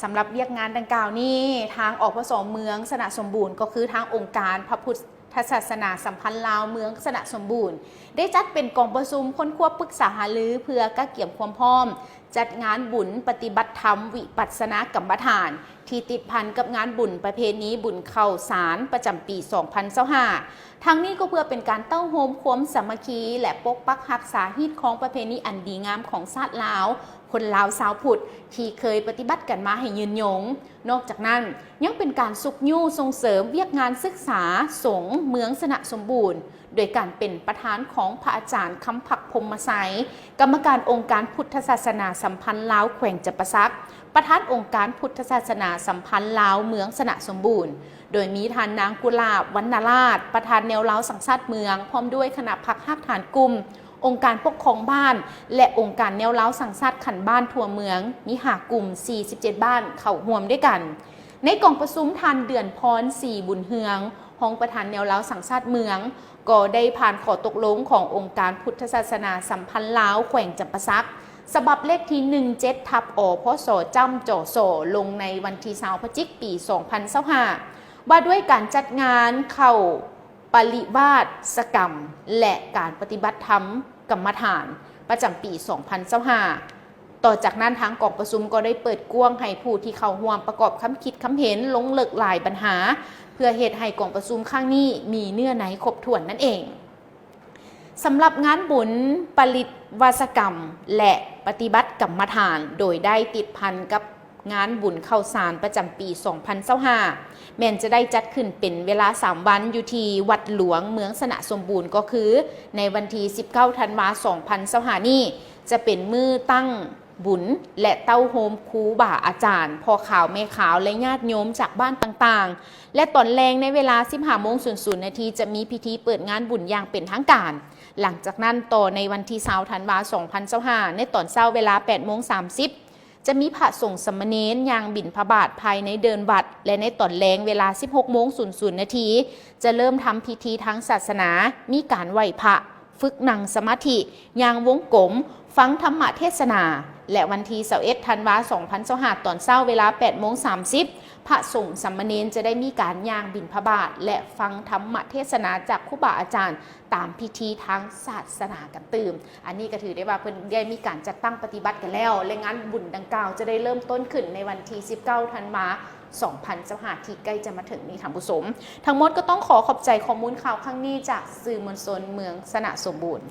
ສຳລັບວຽກງານດັ່ງກ່າວນີ້ ທາງ ອພສ ເມືອງຊະນະສົມບູນ ກໍຄືທາງອົງການພະພຸດທະສາສະໜາສຳພັນລາວເມືອງຊະນະສົມບູນ ໄດ້ຈັດເປັນກອງປະຊຸມຄົ້ນຄວ້າປຶກສາຫາລື ເພື່ອກະກຽມຄວາມພ້ອມຈັດງານບຸນປະຕິບັດທຳວິປັດສະນາກຳມະຖານ ທີ່ຕິດພັນກັບງານບຸນປະເພນີບຸນເຂົ້າສານປະຈຳປີສອງພັນຊາວຫ້າ. ທັງນີ້ກໍເພື່ອເປັນການເຕົ້າໂຮມຄວາມສາມັກຄີ ແລະ ປົກປັກຮັກສາຮີດຄອງປະເພນີອັນດີງາມຂອງຊາດລາວ, ຄົນລາວຊາວພຸດ ທີ່ເຄີຍປະຕິບັດກັນມາໃຫ້ຍືນຍົງ. ນອກຈາກນັ້ນ ຍັງເປັນການຊຸກຍູ້ສົ່ງເສີມວຽກງານສຶກສາສົງເມືອງຊະນະສົມບູນ ໂດຍການເປັນປະທານຂອງພະອາຈານ ຄຳພັກ ພົມມະໄຊ ກຳມະການອົງການພຸດທະສາສະໜາສຳພັນລາວແຂວງຈຳປາສັກ, ປະທານອົງການພຸດທະສາສະໜາສຳພັນລາວເມືອງຊະນະສົມບູນ, ໂດຍມີທ່ານນາງ ກຸຫຼາບ ວັນນະລາດ ປະທານແນວລາວສັງຊາດເມືອງ ພ້ອມດ້ວຍຄະນະພັກຮາກຖານກຸ່ມ, ອົງການປົກຄອງບ້ານ ແລະ ອົງການແນວລາວສັງຊາດຂັ້ນບ້ານທົ່ວເມືອງ ມີຫ້າກຸ່ມ ສີ່ສິບເຈັດບ້ານ ເຂົ້າຮ່ວມດ້ວຍກັນ. ໃນກອງປະຊຸມ ທ່ານ ເດືອນພອນ ສີບຸນເຮືອງ ຮອງປະທານແນວລາວສັງຊາດເມືອງ ກໍໄດ້ຜ່ານຂໍ້ຕົກລົງຂອງອົງການພຸດທະສາສະໜາສຳພັນລາວແຂວງຈຳປາສັກ ສະບັບເລກທີ ໜຶ່ງເຈັດ ທັບ ອພສ ຈ້ຳ ຈສ ລົງໃນວັນທີ ຊາວ ພະຈິກ ປີສອງພັນຊາວຫ້າ ວ່າດ້ວຍການຈັດງານເຂົ້າປະລິວາສກຳ ແລະ ການປະຕິບັດທຳກຳມະຖານ ປະຈຳປີສອງພັນຊາວຫ້າ. ຕໍ່ຈາກນັ້ນ ທາງກອງປະຊຸມກໍໄດ້ເປີດກວ້າງໃຫ້ຜູ້ທີ່ເຂົ້າຮ່ວມປະກອບຄຳຄິດຄຳເຫັນລົງເລິກຫຼາຍບັນຫາ ເພື່ອເຮັດໃຫ້ກອງປະຊຸມຄັ້ງນີ້ມີເນື້ອໃນຄົບຖ້ວນນັ້ນເອງ. ສຳລັບງານບຸນປະລິວາສກຳ ແລະ ປະຕິບັດກຳມະຖານ ໂດຍໄດ້ຕິດພັນກັບງານບຸນເຂົ້າສານປະຈຳປີສອງພັນຊາວຫ້າ ແມ່ນຈະໄດ້ຈັດຂຶ້ນເປັນເວລາສາມວັນ ຢູ່ທີ່ວັດຫຼວງເມືອງຊະນະສົມບູນ ກໍຄືໃນວັນທີ ສິບເກົ້າ ທັນວາ ສອງພັນຊາວຫ້ານີ້ ຈະເປັນມື້ຕັ້ງບຸນ ແລະ ເຕົ້າໂຮມຄູບາອາຈານ, ພໍ່ຂາວແມ່ຂາວ ແລະ ຍາດໂຍມຈາກບ້ານຕ່າງໆ ແລະ ຕອນແລງໃນເວລາ ສິບຫ້າໂມງສູນນາທີ ຈະມີພິທີເປີດງານບຸນຢ່າງເປັນທາງການ. ຫຼັງຈາກນັ້ນຕໍ່ໃນວັນທີ ຊາວ ທັນວາ ສອງພັນຊາວຫ້າ ໃນຕອນເຊົ້າເວລາ ແປດໂມງສາມສິບ ຈະມີພະສົງສາມະເນນຍ່າງບິນທະບາດພາຍໃນເດີ່ນວັດ ແລະ ໃນຕອນແລງເວລາ ສິບຫົກໂມງສູນນາທີ ຈະເລີ່ມທຳພິທີທາງສາສະໜາ, ມີການໄຫວ້ພະ, ຝຶກນັ່ງສະມາທິ, ຍ່າງວົງກົມ, ຟັງທຳມະເທດສະໜາ ແລະ ວັນທີ ຊາວເອັດ ທັນວາ ສອງພັນຊາວຫ້າ ຕອນເຊົ້າເວລາ ແປດໂມງສາມສິບ ພະສົງສາມະເນນຈະໄດ້ມີການຍ່າງບິນທະບາດ ແລະ ຟັງທຳມະເທດສະໜາຈາກຄູບາອາຈານຕາມພິທີທາງສາສະໜາກັນຕື່ມ. ອັນນີ້ກໍຖືໄດ້ວ່າເພິ່ນໄດ້ມີການຈັດຕັ້ງປະຕິບັດກັນແລ້ວ ແລະ ງານບຸນດັ່ງກ່າວຈະໄດ້ເລີ່ມຕົ້ນຂຶ້ນໃນວັນທີ ສິບເກົ້າ ທັນວາ ສອງພັນຊາວຫ້າ ທີ່ໃກ້ຈະມາເຖິງນີ້ ທ່ານຜູ້ຊົມ. ທັງໝົດກໍຕ້ອງຂໍຂອບໃຈຂໍ້ມູນຂ່າວຄັ້ງນີ້ຈາກສື່ມວນຊົນເມືອງຊະນະສົມບູນ.